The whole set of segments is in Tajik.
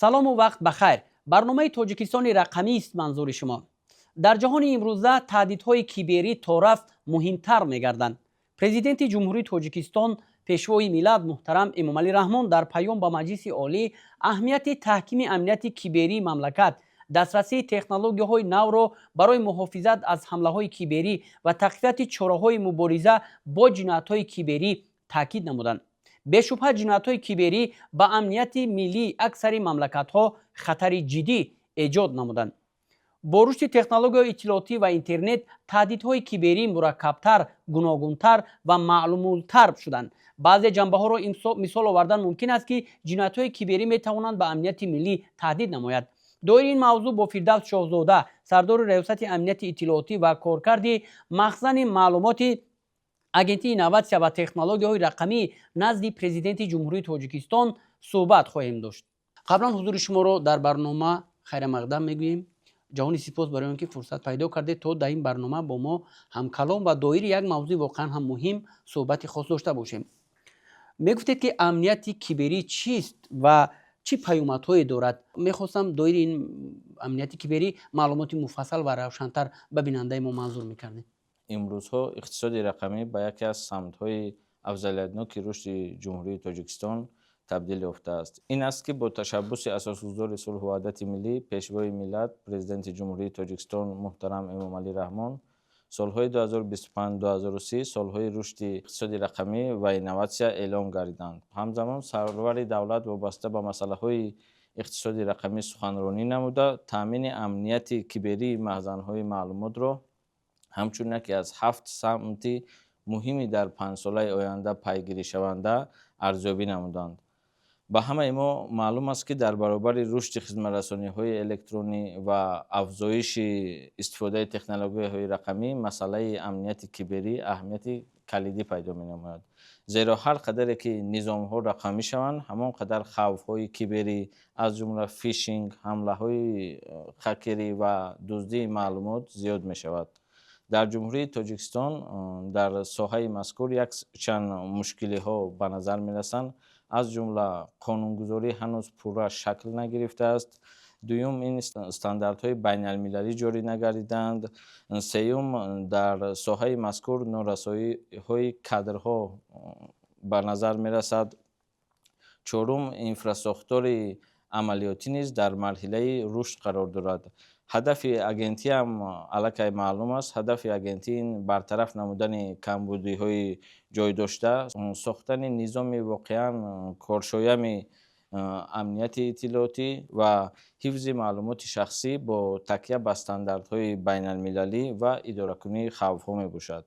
Салому вақт ба хайр. Барномаи Тоҷикистони рақамист манзури шумо. Дар ҷаҳони имрӯза таҳдидҳои киберӣ торафт муҳимтар мегарданд. Президенти Ҷумҳурии Тоҷикистон, Пешвои миллат муҳтарам Эмомалӣ Раҳмон дар паём ба Маҷлиси Олӣ аҳамияти таҳкими амнияти киберии мамлакат, дастрасии технологияҳои навро барои муҳофизат аз ҳамлаҳои киберӣ ва тақвияти чораҳои мубориза бо ҷиноятҳои киберӣ таъкид намуданд. Бешубҳа, ҷиноятҳои киберӣ ба амнияти миллии аксари мамлакатҳо хатари ҷиддӣ эҷод намуданд. Бо рушди технологияҳои иттилоотӣ ва интернет таҳдидҳои киберӣ мураккабтар, гуногунтар ва маъмултар шуданд. Баъзе ҷанбаҳоро мисол овардан мумкин аст, ки ҷиноятҳои киберӣ метавонанд ба амнияти миллӣ таҳдид намояд. Доири ин мавзӯъ бо Фирдавс Шоҳзода, сардори Раёсати амнияти иттилоотӣ ва коркарди махзани маълумоти Агентии инноватсия ва технологияҳои рақамӣ назди Президенти Ҷумҳурии Тоҷикистон, суҳбат хоҳем дошт. Қаблан ҳузури шуморо дар барнома хайрамақдам мегӯем. Ҷаҳони сипос барои он ки фурсат пайдо кардед, то дар ин барнома бо мо ҳамкалом ва доири як мавзӯи воқеан ҳам муҳим суҳбати хос дошта бошем. Мегуфтед, ки амнияти киберӣ чист ва чӣ паёмадҳое дорад? Мехостам доири ин амнияти киберӣ маълумоти муфассал ва равшантар ба бинандаи мо манзур мекардем. Имрӯзҳо иқтисоди рақамӣ ба яке аз самтҳои афзалиятноки рушди Ҷумҳурии Тоҷикистон табдил ёфтааст. Ин аст, ки бо ташаббуси Асосгузори сулҳу ваҳдати миллӣ, Пешвои миллат, Президенти Ҷумҳурии Тоҷикистон муҳтарам Эмомалӣ Раҳмон солҳои 2025-2030 солҳои рушди иқтисоди рақамӣ ва инноватсия эълон гардиданд. Ҳамзамон сарвари давлат вобаста ба масъалаҳои иқтисоди рақамӣ суханронӣ намуда, таъмини амнияти киберии маҳзанҳои маълумотро ҳамчун яке аз ҳафт самти муҳими дар 5 солаи оянда пайгиришаванда арзёбӣ намуданд. Ба ҳамаи мо маълум аст, ки дар баробари рушди хизматрасониҳои электронӣ ва афзоиши истифодаи технологияҳои рақамӣ, масъалаи амнияти киберӣ аҳамияти калидӣ пайдо менамояд, зеро ҳар қадаре ки низомҳо рақамӣ шаванд, ҳамон қадар хавфҳои киберӣ, аз ҷумла фишинг, ҳамлаҳои хакерӣ ва дуздии маълумот зиёд мешавад. Дар Ҷумҳурии Тоҷикистон дар соҳаи мазкур якчанд мушкилиҳо ба назар мерасанд. Аз ҷумла қонунгузорӣ ҳанӯз пурра шакл нагирифтааст, дуюм, ин стандартҳои байналмилалӣ ҷорӣ нагардидаанд, сеюм, дар соҳаи мазкур норасоиҳои кадрҳо ба назар мерасад, чорум, инфрасохтори амалиётӣ низ дар марҳилаи рушд қарор дорад. Ҳадафи агентиам аллакай маълум аст. Ҳадафи агентӣ ин бартараф намудани камбудиҳои ҷой дошта, сохтани низоми воқеан коршоями амнияти иттилоотӣ ва ҳифзи маълумоти шахсӣ бо такя ба стандартҳои байналмилалӣ ва идоракунии хавфҳо мебошад.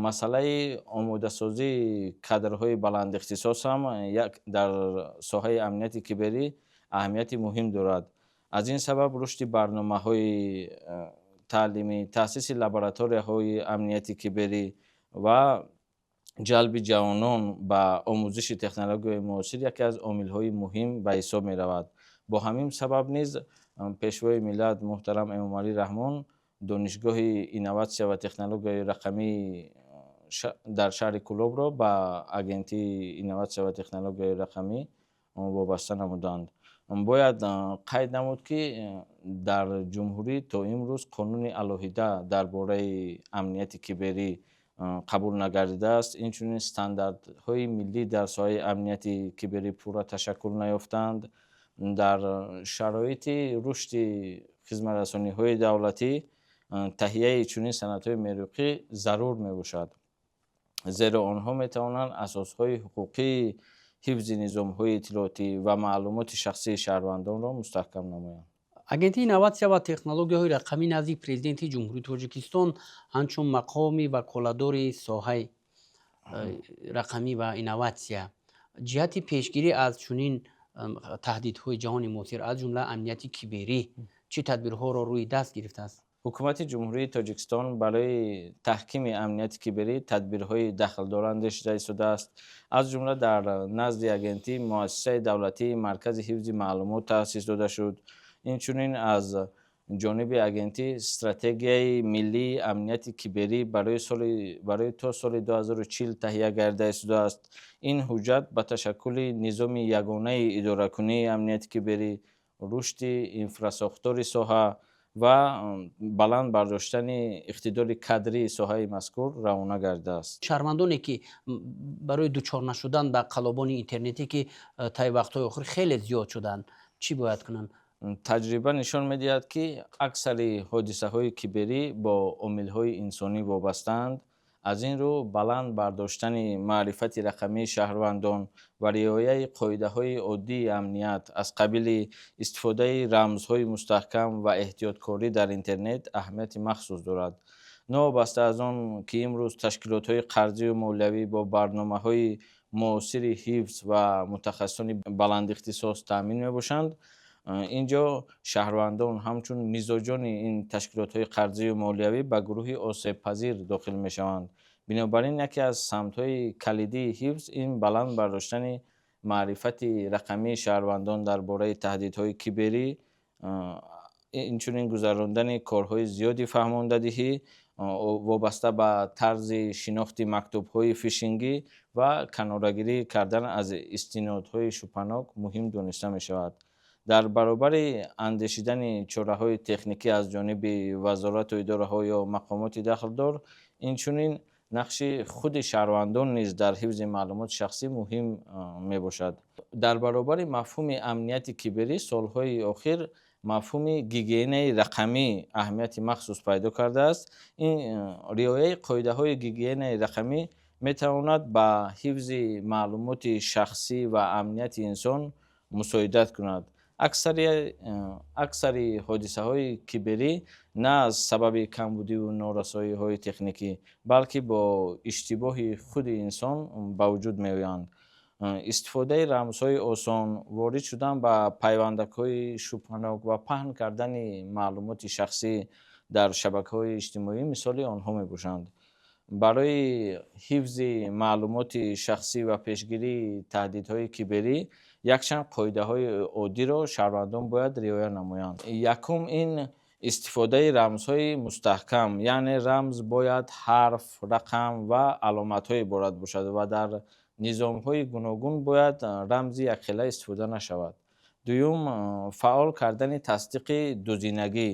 Масъалаи омодасозии кадрҳои баландихтисос ҳам як дар соҳаи амнияти киберӣ аҳамияти муҳим дорад. Аз ин сабаб рушди барномаҳои таълимӣ, таъсиси лабораторияҳои амнияти киберӣ ва ҷалби ҷавонон ба омӯзиши технологияҳои муосир яке аз омилҳои муҳим ба ҳисоб меравад. Бо ҳамин сабаб низ Пешвои миллат муҳтарам Эмомалӣ Раҳмон Донишгоҳи инноватсия ва технологияи рақамии дар шаҳри Кӯлобро ба Агентии инноватсия ва технологияи рақамӣ вобаста намуданд. Бояд қайд намуд, ки дар ҷумҳурӣ то имрӯз қонуни алоҳида дар бораи амнияти киберӣ қабул нагардидааст. Инчунин стандартҳои миллӣ дар соҳаи амнияти киберӣ пурра ташаккул наёфтаанд. Дар шароити рушди хизматрасониҳои давлатӣ таҳияи чунин санадҳои меъёрӣ зарур мебошад, зеро онҳо метавонанд асосҳои ҳуқуқии ҳифзи низомҳои иттилоотӣ ва маълумоти шахсии шаҳрвандонро мустаҳкам намоянд. Агентии инноватсия ва технологияҳои рақамӣ назди Президенти Ҷумҳурии Тоҷикистон ҳамчун мақоми ваколатдори соҳаи рақамӣ ва инноватсия ҷиҳати пешгирӣ аз чунин таҳдидҳои ҷаҳони муосир, аз ҷумла амнияти киберӣ, чӣ тадбирҳоро рӯи даст гирифтааст? Ҳукумати Ҷумҳурии Тоҷикистон барои таҳкими амнияти киберӣ тадбирҳои дахлдор андешида истодааст. Аз ҷумла дар назди агентӣ муассисаи давлатии Маркази ҳифзи маълумот таъсис дода шуд. Инчунин аз ҷониби агентӣ стратегияи миллии амнияти киберӣ барои то соли 2040 таҳия гардида истодааст. Ин ҳуҷҷат ба ташаккули низоми ягонаи идоракунии амнияти киберӣ Рушди инфрасохтори соҳа ва баланд бардоштани иқтидори кадрии соҳаи мазкур равона гардидааст. Шаҳрвандоне, ки барои дучор нашудан ба қаллобони интернетӣ, ки таи вақтҳои охир хеле зиёд шуданд, чӣ бояд кунанд? Таҷриба нишон медиҳад, ки аксари ҳодисаҳои киберӣ бо омилҳои инсонӣ вобастаанд. Аз ин рӯ, баланд бардоштани маърифати рақамии шаҳрвандон ва риояи қоидаҳои оддии амният аз қабили истифодаи рамзҳои мустаҳкам ва эҳтиёткорӣ дар интернет аҳамияти махсус дорад. Новобаста аз он ки имрӯз ташкилотҳои қарзию молиявӣ бо барномаҳои муосири ҳифз ва мутахассисони баландихтисос таъмин мебошанд, ин ҷо шаҳрвандон ҳамчун мизоҷони ин ташкилотҳои қарзию молиявӣ ба гурӯҳи осебпазир дохил мешаванд. Бинобар ин, яке аз самтҳои калидии ҳифз ин баланд бардоштани маърифати рақамии шаҳрвандон дар бораи таҳдидҳои киберӣ, инчунин гузарондани корҳои зиёди фаҳмондадиҳӣ вобаста ба тарзи шинохти мактубҳои фишингӣ ва канорагирӣ кардан аз истинодҳои шубҳанок муҳим дониста мешавад. Дар баробари андешидани чораҳои техникӣ аз ҷониби вазорату идораҳо ё мақомоти дахлдор, инчунин нақши худи шаҳрвандон низ дар ҳифзи маълумоти шахсӣ муҳим мебошад. Дар баробари мафҳуми амнияти киберӣ солҳои охир мафҳуми гигиенаи рақамӣ аҳамияти махсус пайдо кардааст. Ин риояи қоидаҳои гигиенаи рақамӣ метавонад ба ҳифзи маълумоти шахсӣ ва амнияти инсон мусоидат кунад. Аксари ҳодисаҳои киберӣ на аз сабаби камбудиву норасоиҳои техникӣ, балки бо иштибоҳи худи инсон ба вуҷуд меоянд. Истифодаи рамзҳои осон, ворид шудан ба пайвандакҳои шубҳанок ва паҳн кардани маълумоти шахсӣ дар шабакаҳои иҷтимоӣ мисоли онҳо мебошанд. Барои ҳифзи маълумоти шахсӣ ва пешгирии таҳдидҳои киберӣ якчанд қоидаҳои оддиро шаҳрвандон бояд риоя намоянд. Якум ин истифодаи рамзҳои мустаҳкам, яъне рамз бояд ҳарф, рақам ва аломатҳо иборат бошад ва дар низомҳои гуногун бояд рамзи якхела истифода нашавад. Дуюм, фаъол кардани тасдиқи дузинагӣ.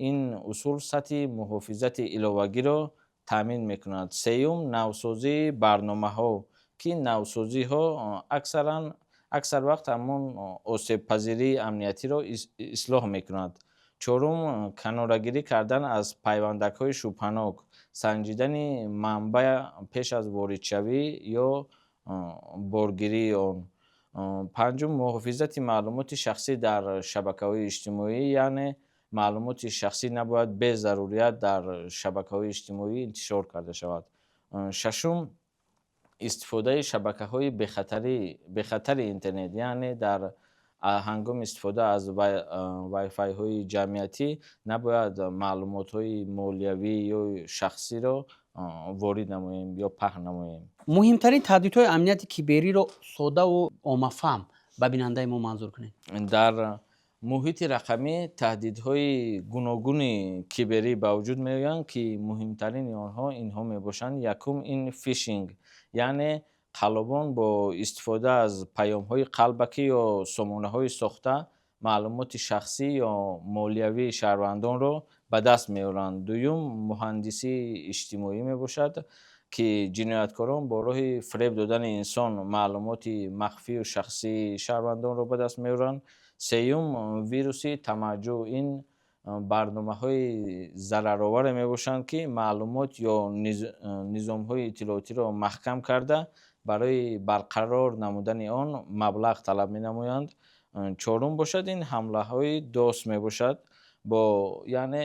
Ин усул сатҳи муҳофизати иловагиро таъмин мекунад. Сеюм, навсозии барномаҳо, ки навсозиҳо аксаран аксар вақт ҳамон осебпазирии амниятиро ислоҳ мекунад. Чорум, канорагирӣ кардан аз пайвандакҳои шубҳанок, санҷидани манбаъ пеш аз воридшавӣ ё боргирии он. Панҷум, муҳофизати маълумоти шахсӣ дар шабакаҳои иҷтимоӣ, яъне маълумоти шахсӣ набояд безарурият дар шабакаҳои иҷтимоӣ интишор карда шавад. Шашум, истифодаи шабакаҳои бехатари интернет, яъне дар ҳангоми истифода аз вайфайҳои ҷамъиятӣ набояд маълумотҳои молиявӣ ё шахсиро ворид намоем ё паҳн намоем. Муҳимтарин таҳдидҳои амнияти кибериро содаву оммафаҳм ба бинандаи мо манзур кунед. Дар муҳити рақамӣ таҳдидҳои гуногуни киберӣ ба вуҷуд меоянд, ки муҳимтарини онҳо инҳо мебошанд. Якум ин фишинг, яъне қаллобон бо истифода аз паёмҳои қалбакӣ ё сомонаҳои сохта маълумоти шахсӣ ё молиявии шаҳрвандонро ба даст меоранд. Дуюм, муҳандисии иҷтимоӣ мебошад, ки ҷинояткорон бо роҳи фиреб додани инсон маълумоти махфию шахсии шаҳрвандонро ба даст меоранд. Сеюм, вируси тамаҷҷӯ. Ин барномаҳои зарароваре мебошанд, ки маълумот ё низомҳои иттилоотиро маҳкам карда, барои барқарор намудани он маблағ талаб менамоянд. Чорум бошад, ин ҳамлаҳои DoS мебошад, бо яъне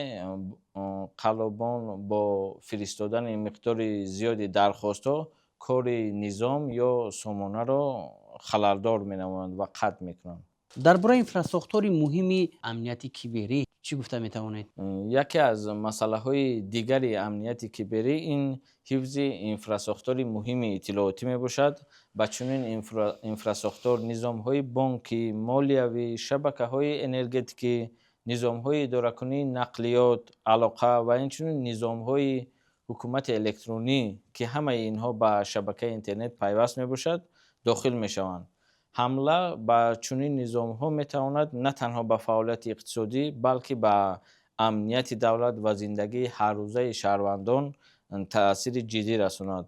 қаллобон бо фиристодани миқдори зиёди дархостҳо кори низом ё сомонаро халалдор менамоянд ва қатъ мекунанд. Дар бораи инфрасохтори муҳими амнияти киберӣ чӣ гуфта метавонед? Яке аз масъалаҳои дигари амнияти киберӣ ин ҳифзи инфрасохтори муҳими иттилоотӣ мебошад. Ба чунин инфрасохтор низомҳои бонкӣ, молиявӣ, шабакаҳои энергетикӣ, низомҳои идоракунии нақлиёт, алоқа ва инчунин низомҳои ҳукумати электронӣ, ки ҳамаи инҳо ба шабакаи интернет пайваст мебошад, дохил мешаванд. Ҳамла ба чунин низомҳо метавонад на танҳо ба фаъолияти иқтисодӣ, балки ба амнияти давлат ва зиндагии ҳаррӯзаи шаҳрвандон таъсири ҷиддӣ расонад.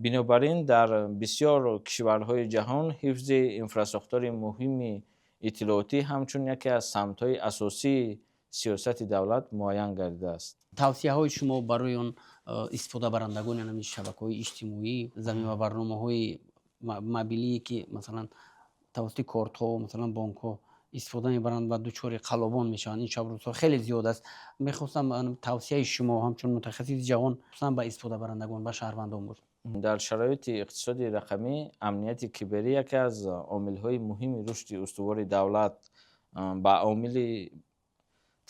Бинобар ин, дар бисёр кишварҳои ҷаҳон ҳифзи инфрасохтори муҳими иттилоотӣ ҳамчун яке аз самтҳои асосии сиёсати давлат муайян гардидааст. Тавсияҳои шумо барои он истифодабарандагони ҳамин шабакаҳои иҷтимоӣ, замима барномаҳои мобилие, ки масалан тавассути кортҳо, масалан бонкҳо истифода мебаранд ва дучори қаллобон мешаванд, ин шабрӯзҳо хеле зиёд аст. Мехостам тавсияи шумо ҳамчун мутахассиси ҷавон, хусусан ба истифодабарандагон, ба шаҳрвандон бошад. Дар шароити иқтисоди рақамӣ амнияти киберӣ яке аз омилҳои муҳими рушди устувори давлат ба омили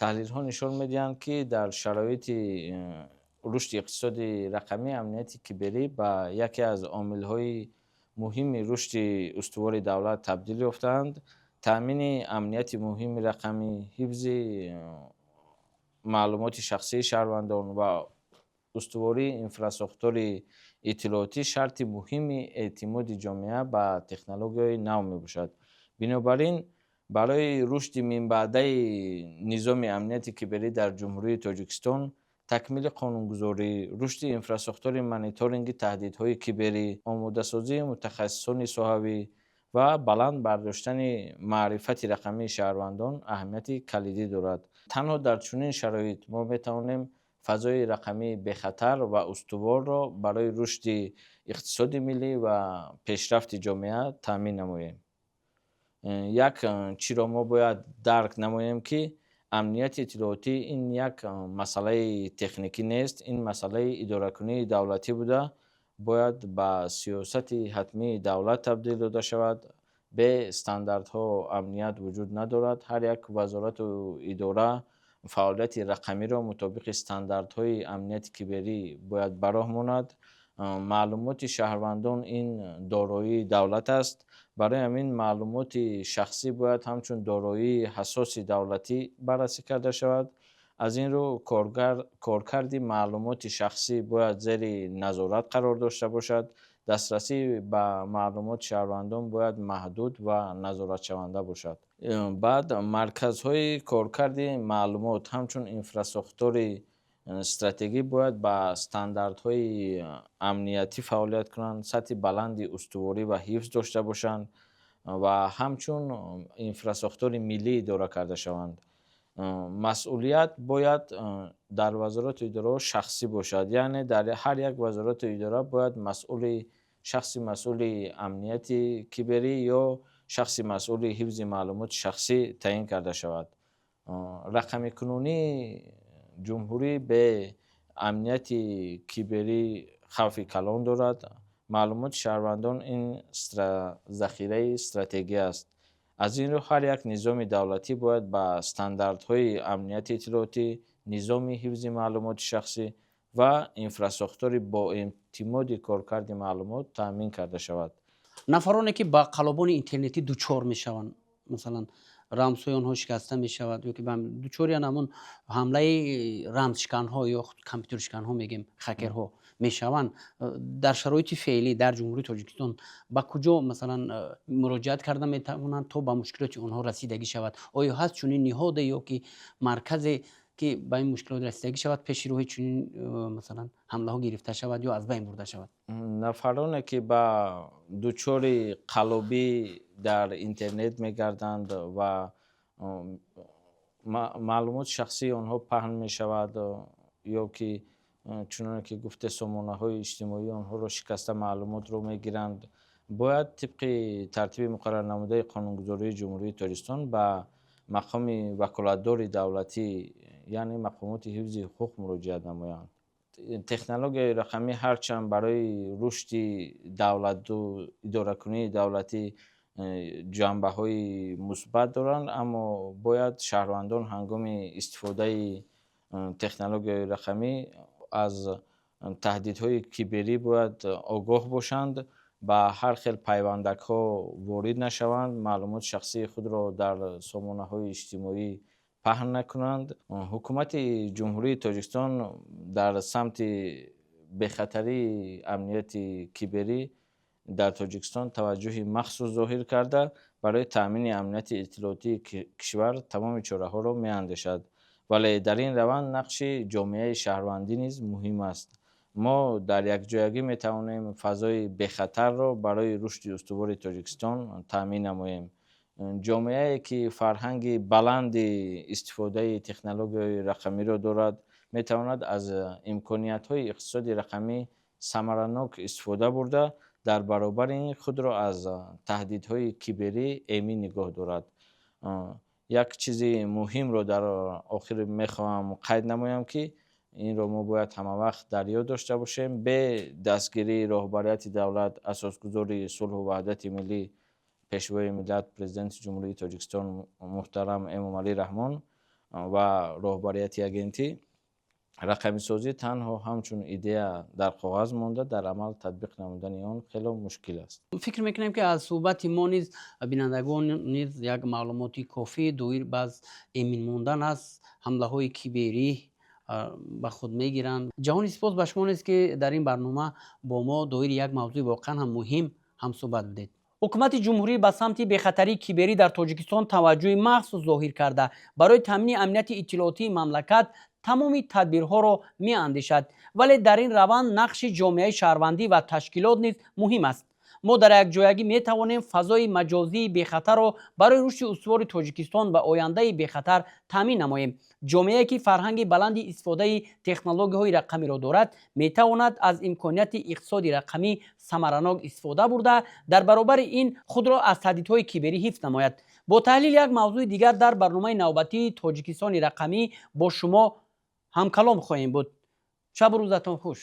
таҳлилҳо нишон медиҳанд, ки дар шароити рушди иқтисоди рақамӣ амнияти киберӣ ба яке аз омилҳои муҳими рушди устувори давлат табдил ёфтаанд. Таъмини амнияти муҳими рақамӣ, ҳифзи маълумоти шахсии шаҳрвандон ва устувории инфрасохтори иттилоотӣ шарти муҳими эътимоди ҷомеа ба технологияҳои нав мебошад. Бинобар ин, барои рушди минбаъдаи низоми амнияти киберӣ дар Ҷумҳурии Тоҷикистон такмили қонунгузорӣ, рушди инфрасохтори мониторинги таҳдидҳои киберӣ, омодасозии мутахассисони соҳавӣ ва баланд бардоштани маърифати рақамии шаҳрвандон аҳамияти калидӣ дорад. Танҳо дар чунин шароит мо метавонем фазои рақамии бехатар ва устуворро барои рушди иқтисоди миллӣ ва пешрафти ҷомеа таъмин намоем. Як чиро мо бояд дарк намоем, ки амнияти иттилоотӣ ин як масъалаи техникӣ нест, ин масъалаи идоракунии давлатӣ буда, бояд ба сиёсати ҳатмии давлат табдил дода шавад. Бе стандартҳо амният вуҷуд надорад. Ҳар як вазорату идора фаъолияти рақамиро мутобиқи стандартҳои амнияти киберӣ бояд ба роҳ монад. Маълумоти шаҳрвандон ин дороии давлат аст. Барои ҳамин маълумоти шахсӣ бояд ҳамчун дороии ҳассоси давлатӣ баррасӣ карда шавад. Аз ин рӯ, коркарди маълумоти шахсӣ бояд зери назорат қарор дошта бошад. Дастрасӣ ба маълумоти шаҳрвандон бояд маҳдуд ва назоратшаванда бошад. Баъд, марказҳои коркарди маълумот ҳамчун инфрасохтори стратегӣ бояд ба стандартҳои амниятӣ фаъолият кунанд, сатҳи баланди устуворӣ ва ҳифз дошта бошанд ва ҳамчун инфрасохтори миллӣ идора карда шаванд. Масъулият бояд дар вазорату идораҳо шахсӣ бошад, яъне дар ҳар як вазорату идора бояд масъули шахси масъули амнияти киберӣ ё шахси масъули ҳифзи маълумоти шахсӣ таъин карда шавад. Рақамикунонии ҷумҳурӣ бе амнияти киберӣ хавфи калон дорад. Маълумоти шаҳрвандон ин захираи стратегӣ аст. Аз ин рӯ, ҳар як низоми давлатӣ бояд ба стандартҳои амнияти иттилоотӣ, низоми ҳифзи маълумоти шахсӣ ва инфрасохтори боэътимоди коркарди маълумот таъмин карда шавад. Нафароне, ки ба қаллобони интернетӣ дучор мешаванд, масалан, рамзҳои онҳо шикаста мешавад ё ки дучори ҳамон ҳамлаи рамзшиканҳо ё компютершиканҳо мегем, хакерҳо мешаванд, дар шароити феълӣ дар Ҷумҳурии Тоҷикистон ба куҷо, масалан, муроҷиат карда метавонанд, то ба мушкилоти онҳо расидагӣ шавад? Оё ҳаст чунин ниҳоде ё ки марказе, ки ба ин мушкилот расидагӣ шавад, пеши роҳи чунин, масалан, ҳамлаҳо гирифта шавад ё аз байн бурда шавад? Нафароне, ки ба дучори қаллобӣ дар интернет мегарданд ва маълумоти шахсии онҳо паҳн мешавад ё ки, чуноне ки гуфте, сомонаҳои иҷтимоии онҳоро шикаста маълумотро мегиранд, бояд тибқи тартиби муқаррарнамудаи қонунгузории Ҷумҳурии Тоҷикистон ба мақоми ваколатдори давлатӣ, яъне мақомоти ҳифзи ҳуқуқ, муроҷиат намоянд. Технологияи рақамӣ ҳарчанд барои рушди давлату идоракунии давлатӣ ҷанбаҳои мусбат доранд, аммо бояд шаҳрвандон ҳангоми истифодаи технологияи рақамӣ аз таҳдидҳои киберӣ бояд огоҳ бошанд, ба ҳар хел пайвандакҳо ворид нашаванд, маълумоти шахсии худро дар сомонаҳои иҷтимоӣ паҳн накунанд. Ҳукумати Ҷумҳурии Тоҷикистон дар самти бехатарии амнияти киберӣ Дар Тоҷикистон таваҷҷӯҳи махсус зоҳир карда, барои таъмини амнияти иттилоотии кишвар тамоми чораҳоро меандешад. Вале дар ин раванд нақши ҷомеаи шаҳрвандӣ низ муҳим аст. Мо дар якҷоягӣ метавонем фазои бехатарро барои рушди устувори Тоҷикистон таъмин намоем. Ҷомеае, ки фарҳанги баланди истифодаи технологияҳои рақамиро дорад, метавонад аз имкониятҳои иқтисоди рақамӣ самаранок истифода бурда, дар баробари ин худро аз таҳдидҳои киберӣ эмин нигоҳ дорад. Як чизи муҳимро дар охир мехоҳам қайд намоям, ки инро мо бояд ҳамавақт дар ёд дошта бошем: бе дастгирии роҳбарияти давлат, асосгузори сулҳу ваҳдати миллӣ, Пешвои миллат, Президенти Ҷумҳурии Тоҷикистон муҳтарам Эмомалӣ Раҳмон ва роҳбарияти агентӣ, рақамисозӣ танҳо ҳамчун идея дар коғаз монда, дар амал татбиқ намудани он хело мушкил аст. Фикр мекунем, ки аз суҳбати мо низ бинандагон низ як маълумоти кофӣ доир ба эмин мондан аз ҳамлаҳои киберӣ ба худ мегиранд. Ҷаҳони сипос ба шумо низ, ки дар ин барнома бо мо доири як мавзӯи воқеан ҳам муҳим ҳамсӯҳбат будед. Ҳукумати ҷумҳурӣ ба самти бехатарии киберӣ дар Тоҷикистон таваҷҷӯҳи махсус зоҳир карда, барои таъмини амнияти иттилоотии мамлакат тамоми тадбирҳоро меандешад. Вале дар ин раванд нақши ҷомеаи шаҳрвандӣ ва ташкилот низ муҳим аст. Мо дар якҷоягӣ метавонем фазои маҷозии бехатарро барои рушди устувори Тоҷикистон ва ояндаи бехатар таъмин намоем. Ҷомеае, ки фарҳанги баланди истифодаи технологияҳои рақамиро дорад, метавонад аз имконияти иқтисоди рақамӣ самаранок истифода бурда, дар баробари ин худро аз таҳдидҳои киберӣ ҳифз намояд. Бо таҳлили як мавзӯи дигар дар барномаи навбатии Тоҷикистони рақамӣ бо шумо ҳамкалом хоҳем буд. Шабу рӯзатон хуш.